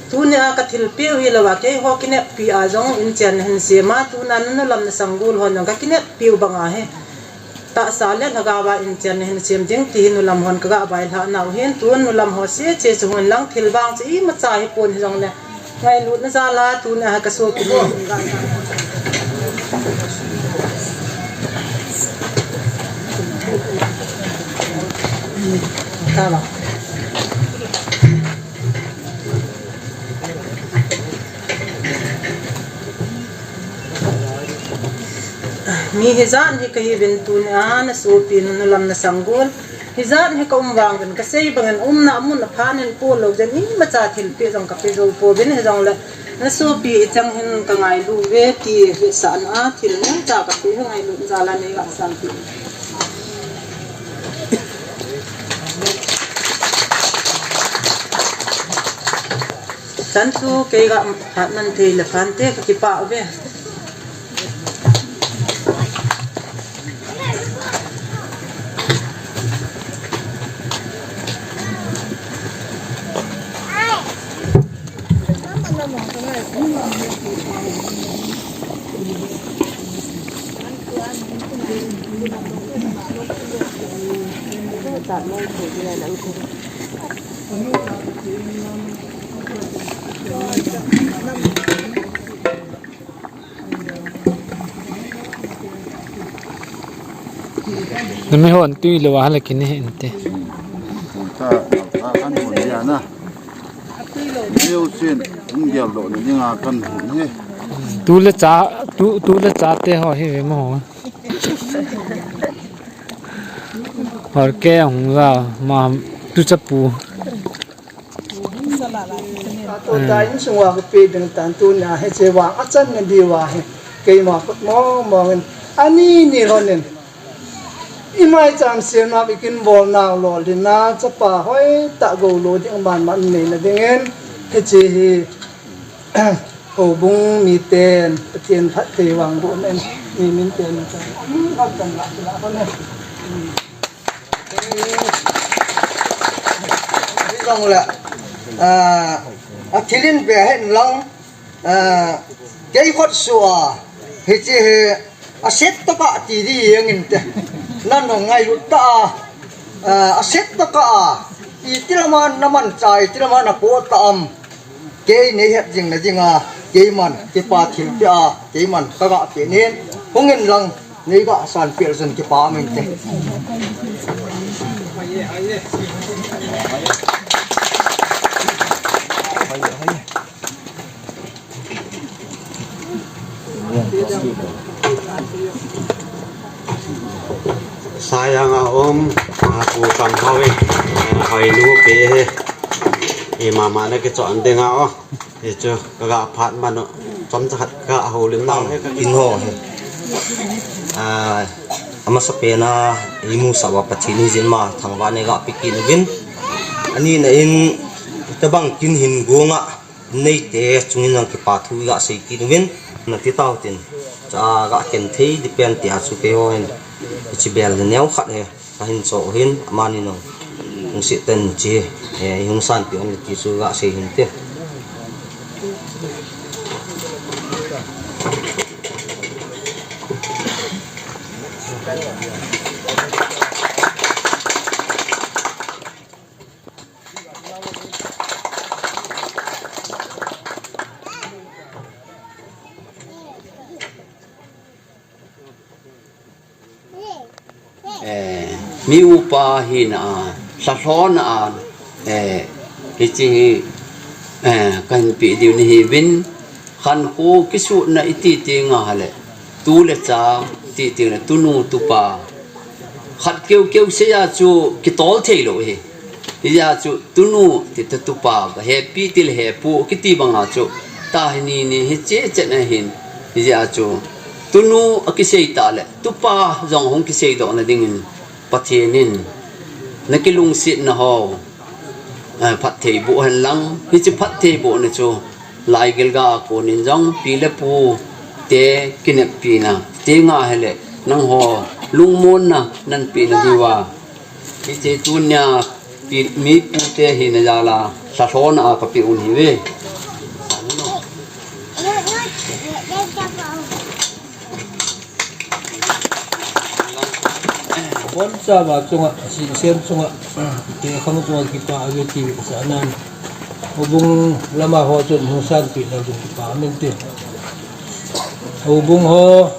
tuni a kathilpeh u hilouva, keiho kineppi a jong inchen nahin sem a, tuna nu lam nasang gol hon jong kakineppi u banga hi tahsa le lhagao a inchen nahin sem ding ti hi nu lam hon kaga vailhah nau hin, tun nu lam ho sese chu hung hen lang, thil vang chu imacha hipon hijongle ngailutna jal a tuni a kasopi nu. Mi hijat hi kahiuvin, tuni a nasopi nu, nu lam nasang gol hijat hi kaum vang uvin, kasei bangin umna mun aphan in polou jeh in imacha thilpeh jong kape jou pouvin, hijongle nasopi ichang hin kangailu uve ti hetsahna a thil neocha kapeh hi ngailutna jal a neiga sanpeh. Chan chu keiga phat man thei le phante, kakipah uve. Nami hon tui lou a hala kine inte. Ta, ta kan hon dia na. Neo sin, hung gel doh na dinga kan hon he. Tu le cha, tu, tu le chate ho hi ve mo. Hor ke hung la ma tu chapu. Tua insung uva kape ding tan tuni a hiche vang achan na diuva hi keima khut mong mong in ani ni lhon in imai cham siam na bikin bol nau lolhin a chapa hoitah gou lo ding man man nei na dingin hiche hi houbung miten Pathen phatthei vang boh in mi min ten na chan an kan la la ko ne. Hijongle, ah, athil in ve hen lang, ah, kei khut sua, hiche hi, aset tah a ti di jeng inte. Nang ngailut tah a, ah, aset tah a, iti lama namanchah, iti lama napo tah am. Kei nei het jing na dinga, keiman, kipa thilpeh a, keiman, kaga pe nin, hung in lang, neiga sanpeh chun kipa um inte. Sayang a um, a, pu Kanghoiin, a, hoi nu pe he. I mama na kichon ding a o. Hichu, kaga phat man o. Chomcha khat kaga houlim nau he kakin ho he. A, amasapen a, imusah uva Pathen hi jin ma thangvah in eiga pe kit uvin. Ani na in, tabang kin hin gunga. Neite chungin jong kipa thu iga sei kit uvin, nati tau tin. Cha ga ken thei di pen tia chu keiho hin. Hiche bel neo khat he, kahin cho hin, amani nong. Hung sit ten chi, eh, hung sanpeh un ti chu ga sei hin te. Eh, mi upa hina a, lhalhona a, eh, hiche hi, eh, kahin pe diu nahiuvin, khankho kisutna iti ti nga hale, tu le cha iti ti nga, tunu tupa, khat keu keu seija chu kitol thei lou hi. Hijeh a chu tunu ti ta tupa, ka hepi ti le hepu kiti banga chu. Tahini ni hiche chet na hin. Hijeh a chu tunu akisei ta le, tupa jong hung kisei doh na dingin Pathen in na kilungsetna ho. Eh, phatthei boh hen lang, hiche phatthei bohna chu, lai gilga a konin jong, pi le pu te kineppi na, ti nga hile, nangho lungmonna, nanpeh na diuva, Hiche tunia pi-, mi pute hina jal a, lhalhona a kapeh u ahiuve. Abonchauva chunga, sihsem chunga, te khang chunga kipa ave ti sa nan. Houbung lama ho chun hung sanpeh na ding kipa min ti. Houbung ho.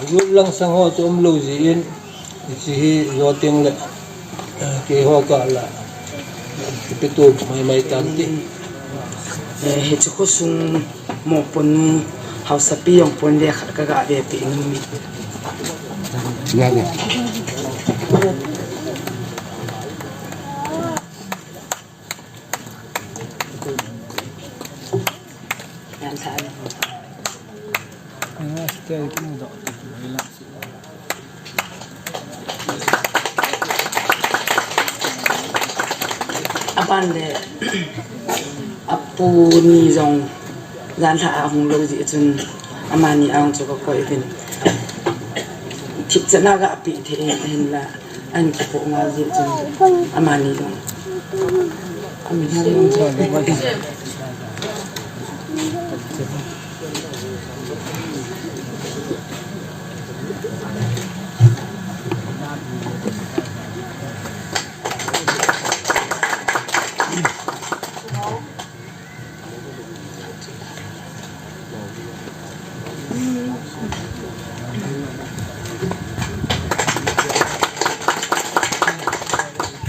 Group langsang ho chu umlou jeh in, hiche hi jou teng le, eh, keiho kah la, kipeto maimai tan ti. Eh, hiche khosung mopohnu haosapi jong pon le khat kaga vepeh nom e. Ya, ya. Aban le, apu ni jong janlhah a hung lou jeh chun, amani a hung chu kakoi uvin. Thipchan a gapeh thei in, ahinla. An kipoh ngal jeh chun amani jong. Amin hal jong.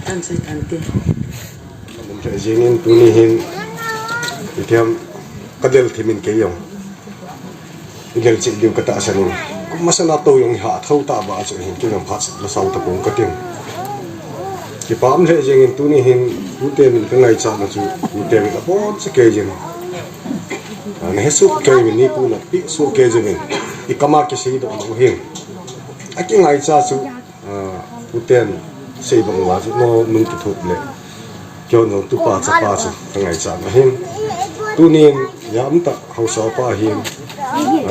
Kan sei kan ti. Mun thei jingin tuni hin, itiham kadel thimin kei jong. Igel cheh diu katahsan in. Kum masanga tou jong iha thou tah ba chu hin kei jong phat la sau tapong kating. Kipa um lheh jingin tuni hin, tute min kangaichat na chu, tute min abon cheh kei jing. Ah, nahe soh kei uvin, nipi napeh soh kei jing in. Ikam a kisei doh lou hin. Akingaichat chu, ah, uten sei bang uva chu, nunung kithup le. Keiho nungtupa chapa chu, kangaichat na hin. Tunin, jamtah haosa pa hin,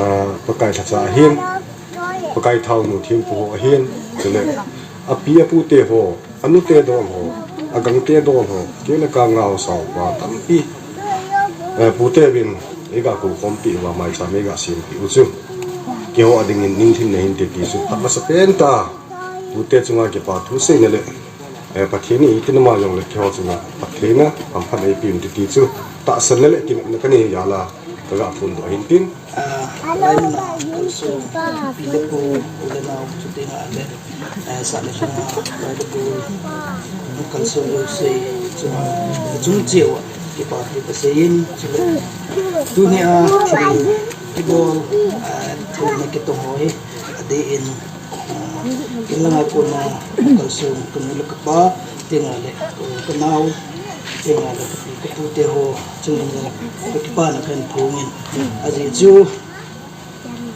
ah, Pakai lhacha hin, Pakai thaonu thempu ho ahin, chule, api apu te ho, Anute dol ho, agangte dol ho, kei le ka ngah ho sao pa tampi. Eh, pute vin, eiga kou khompi uva maicham eiga sempi u chu. Keiho a dingin ningthim nahin ti ti chu, phat masapen tah. Pute chunga kipa thu seina le, eh, Pathen in itin ama jong le keiho chunga phattheina, hamphatna eipe un ti ti chu. Tahsan le le kinepna kanei jal a, kaga phondoh ahin tin. Ah, lainat a kalson, pi le pu, u le nao, chuteng le, eh, sah le lha, pai le pu, kalson jouse, chung, chung cheh uva, kipa thu kasei in, chule, tunia, thil, kibol, ah, thil na kitong ho hi, adeh in, ah, kin langa kona, kalson, kanu le kapa, chuteng le, u, kanao, chuteng le, kapi, kapute ho, chungin le, kakipana kahin phong in, ajeh chu,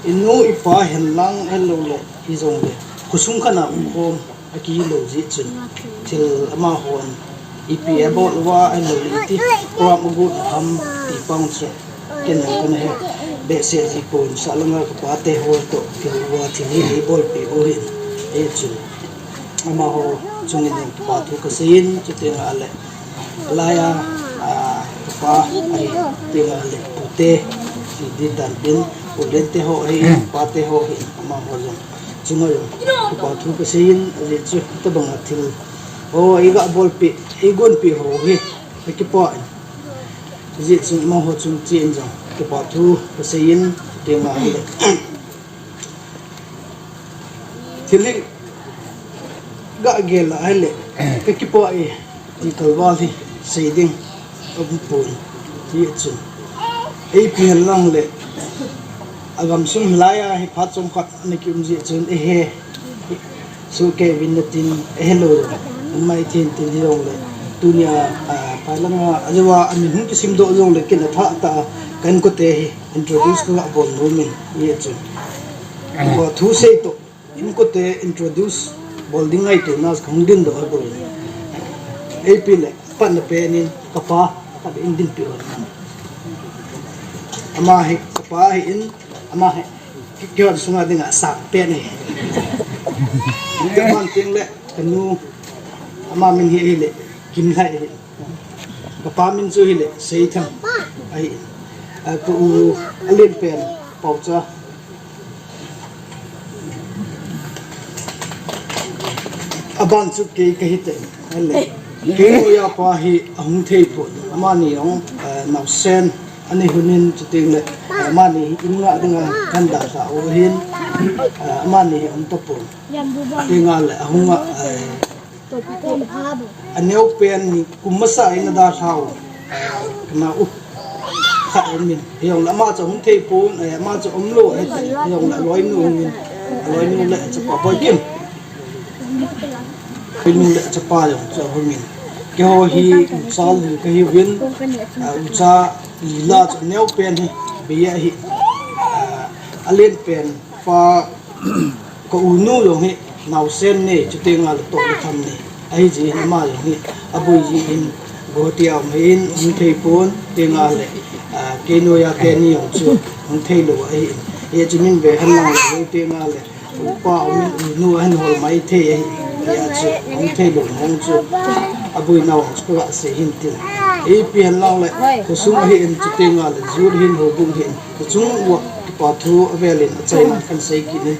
Inu ipa henlang helou le, hijongle, khosung khat a umkhom, akilou jeh chun, thil amahon, ipi abol uva, ahilou le iti, program agot ham, ti pang chu, ken jong kana he, behseh ji pon, sah langa kapa te ho toh, kihou uva, thil hi eibolpeh u ahin, hichun, amaho chungin jong kipa thu kasei in, chuteng le, Laiya, ah, kapa, ahi, chuteng le, pute, ti di tan tin, u lente ho ahi, pate ho ahi, amaho jong. Chunga jong, kipa thu kasei in, ajeh chu, tabanga thil. Ho, eiga bolpeh, eigonpeh ho hi, kakipah in. Ajeh chu, amaho chung cheh in jong, kipa thu kasei in, chuteng le. Thil hi ga gel a ahile, kakipah e, ti kalval hi sei ding aum pon, hichun. Eipi henlang le, agamsung laiya hi phat chomkhat ana kium jeh chun, eihe, soh kei uvin natin, eihelou, um mai thei in tin hijongle, tunia, ah, pai langa, ajeh uva, amin hung kisimdoh jongle, ken athah tah a, ka inkote hi, introduce kaga bol nom in, hichun. Kipa thu sei toh, inkote introduce bol ding ngaito na kahung dingdoh a bol. Eipi le, patna pen in, kapa, Ka be in din pi on. Ama hi, kapa hi in, ama hi, ki, ki hon sunga dinga sang pen hi. Ka man ting le, ka nu, ama min hi, hi le, Kimlhai hi. Kapa min chu hi le, Seithang. Ahi, a, ka u, a lien pen, Paocha. Aban chu kei kahi te. Ahile. Kei noiya pa hi ahung thei pon. Amani jong, eh, naosen. Ani hunin chuteng le, eh, amani hi in nga dinga kan dalha u hin. Eh, amani hi ahung tapon. Tenga le ahunga, eh, Aneo pen ni kum masa in adalhau. Kana u. Khat um in. Hijongle ama chu hung thei pon, eh, ama chu umlou, eh, hijongle aloinu um in. Aloinu le chapa Boikim. Aloinu le chapa jong chu um in. Keiho hi ucha li kahiuvin. Ah, ucha lila chu aneo pen hi. Bia hi. Ah, alen pen pa Ka unu jong hi naosen nei, chuteng le toh le tham nei. Ahi jeh in ama jong hi aboi jeh in Guwahati a um ahin, hung thei pon, tenga le, ah, kei noiya kei ni jong chu hung thei lou ahi. Hichu min ve hen lang le, tenga le, upa um in unu ahin hol mai thei ahi. Hichu hung thei lou mong chu aboi nau chu ka sei hin tin. Ipi hen lang le, khosung ahin, chuteng le, jur hin, houbung hin, khosung uva kipa thu avel in achaina kan sei kit in.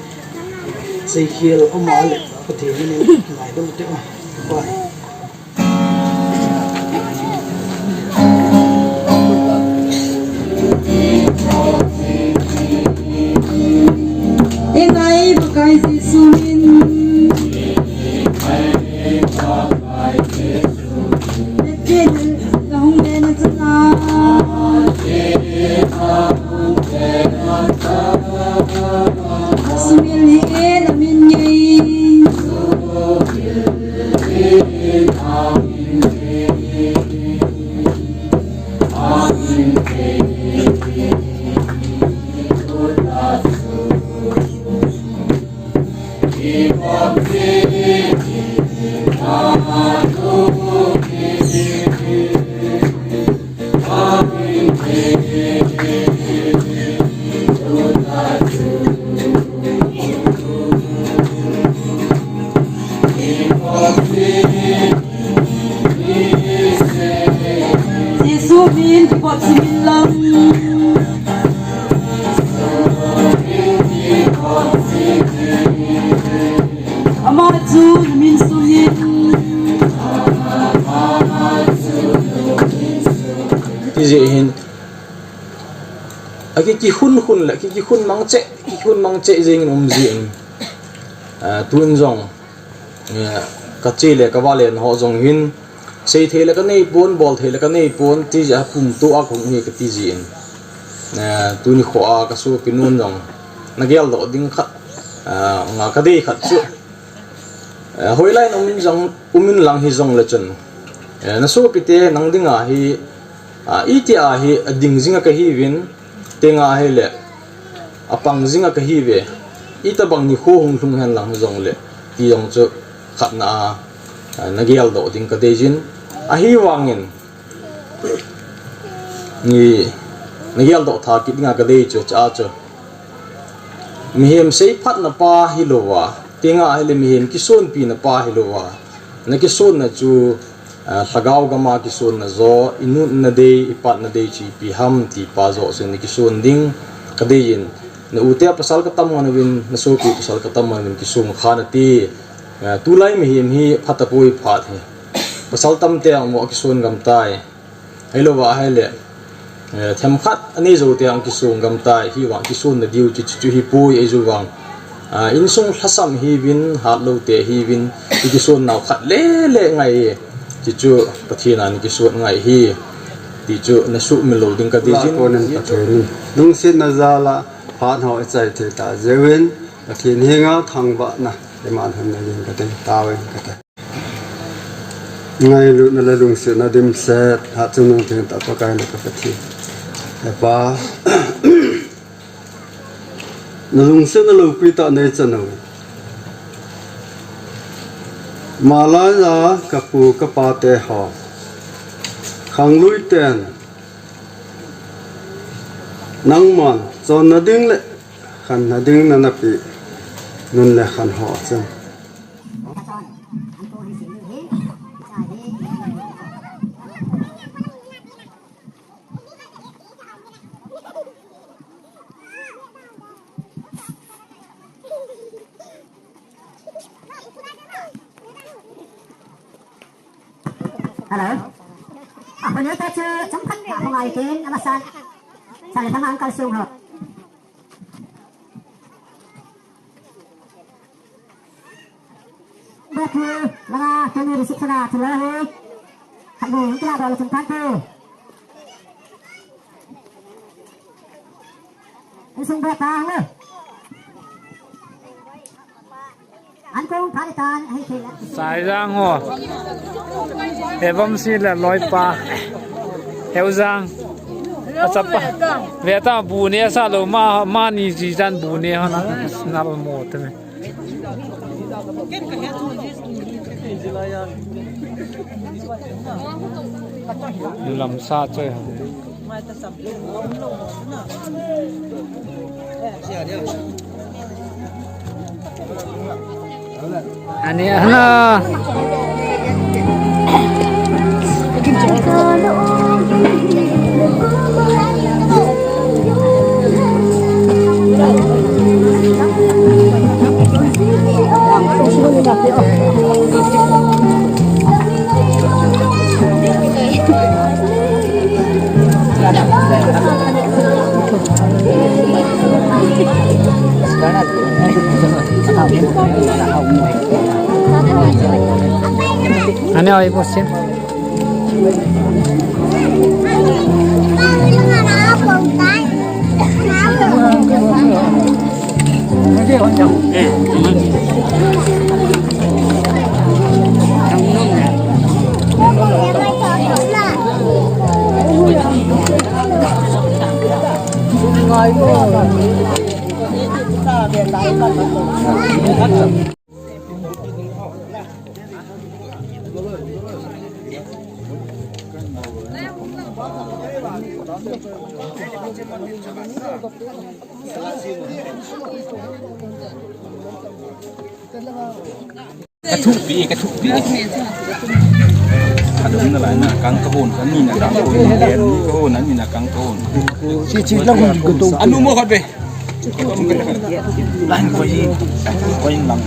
Seikhel um a le, Pathen min in ngaidam u te. Bye. Ei ngaiba Pakai Jesu min. Jesu min kipot sumin lang. Ama chu namin sungin. Ti jeh hin. Aki kihun hun le, aki kihun mang che, kihun mang che jeng in um jin. Ah, tun jong. Eh, ka che le ka vale na ho jong hin, sei thei le ka nei pon, bol thei le ka nei pon, ti jeh a pum to a kong hi ka ti jin. Eh, tuni kho a ka sopi nun jong, na gel doh ding khat, eh, nga ka dei khat chu. Eh, hoilai na um in jong, um in lang hi jong le chun. Eh, na sopi te nang dinga hi, ah, iti a hi, a ding jing a ka hiuvin, tenga hi le, apang jing a ka hiuve, itobang nikho hung lhung hen lang jong le, ti jong chu khatna a, ah, na gel doh ding ka dei jin. Ahivangin, ni, na gel doh tha kit dinga ka dei chu, cha chu. Mihem seiphatna pa hilou a, tenga hi le mihem kisonpina pa hilou a, na kisonna chu, ah, lhagao gam a kisonna jo, i nunna dei, i patna dei chu ipi ham ti pa jo chu na kison ding ka dei in, na u te pasal ka tam ngan uvin, na sopi pasal ka tam ngan uvin kisong kha na ti, ah, tulai mihem hi phatapoi phat hi. Pasal tam te ang mo kison gam tai. Ahilou va ahile, eh, themkhat anei jou te ang kisong gam tai, hivang kisonna diu chu, chu, chu hipoi ei jou vang. Ah, insung lhasam hiuvin, hatlou te hiuvin, i kison nau khat le le ngai e. Chu chu Pathen a ni kison ngai hi. Ti chu na sumil lou ding ka dei jin. Konin Pathen in lungsetna jal a phat ho i chai thei ta jeh uvin, Pathen henga thangvahna i man hen na ding ka dei, taovin ka dei. Ngailutna le lungsetna dimset, hatchungnung thengtah Pakai le ka Pathen. He Pa, na lungsetna loupitah nei chan u. Malai a ka pu ka pa te ho. Khanglui ten nangman chonna ding le khanna ding nana pe nun le khan ho chun. Hello. Ako niyo tayo, chumkan na ako nga itin, amasan. Sa litang ang kalsung ho. Batu, mga kami risik sana, sila ho. Kami, hindi na ba, chumkan ko. Insung bata, ho. Saijang ho. Evom si le loipa. Heujang. Achapa. Veta bu ne sa lo ma, ma ni ji jan bu ne ho na. Na lo mo te me. Lam sa choi ho. Ani, ana. Ani, oi, bosin. Ka thupi, ka thupi. Ka dum na lai na, kang ka hon, ka ni na kang ka hon, ni ka hon, ni na kang ka hon. Chi, chi, lang hon, ka dum. Anu mo khat be. Lang ko yi, ko yi lang.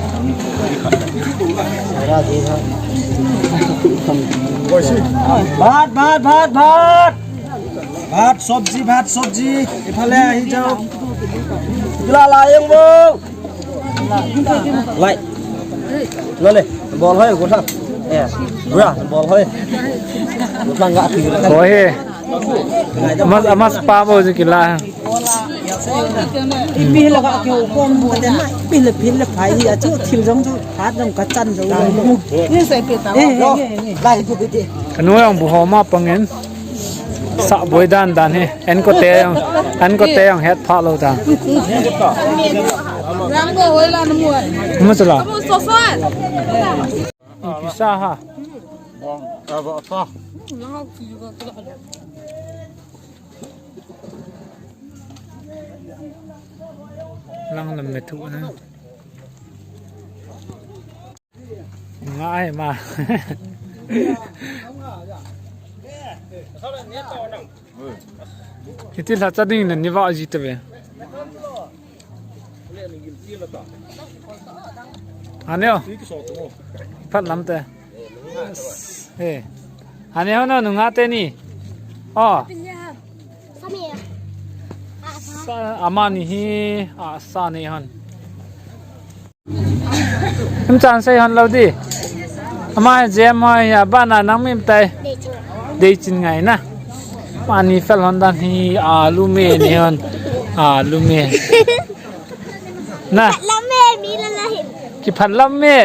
Bhat, bhat, bhat, bhat. Bhat, sabji, bhat, sabji. Iphale ahi jao. Kila la yang bo. Lai. Lole, bol hoi, gotha. Eh, bra, bol hoi. Gotha nga ati. Hoi he. Mas, mas pa bo ji kila. Ipi la ka ke ko mo de. Pile pile phai hi a chu thil jong chu phat jong ka chan jong. Ni sai pe ta. Eh, eh, eh, eh. Lai tu te. Kanu yang bu ho ma pangin. Sa boi dan dan hi. En ko te yang, en ko te yang het pha lo ta. Rang ko hoi la na mu. Mu chu la. Mu so so. Pisa ha. Lang lam me thu na. Ngai ma. Hiti lhacha ding na ni va ji te ve. Aneo. Phat lam te. He. Aneo no nunga te ni. Oh. Sa, amani hi, a, sa nei hon. Im chan sei hon lo di. Ama jem hoi ya ba na nang mim tai. Dei chin ngai na. Mani fel hon dan hi alu me nei hon. Alu me. Na. Phat lam me mi la la hi. Ki phat lam me.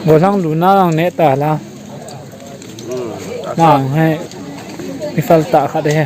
Golang luna lang ne ta la. Mang hai. Mi fel ta khat he.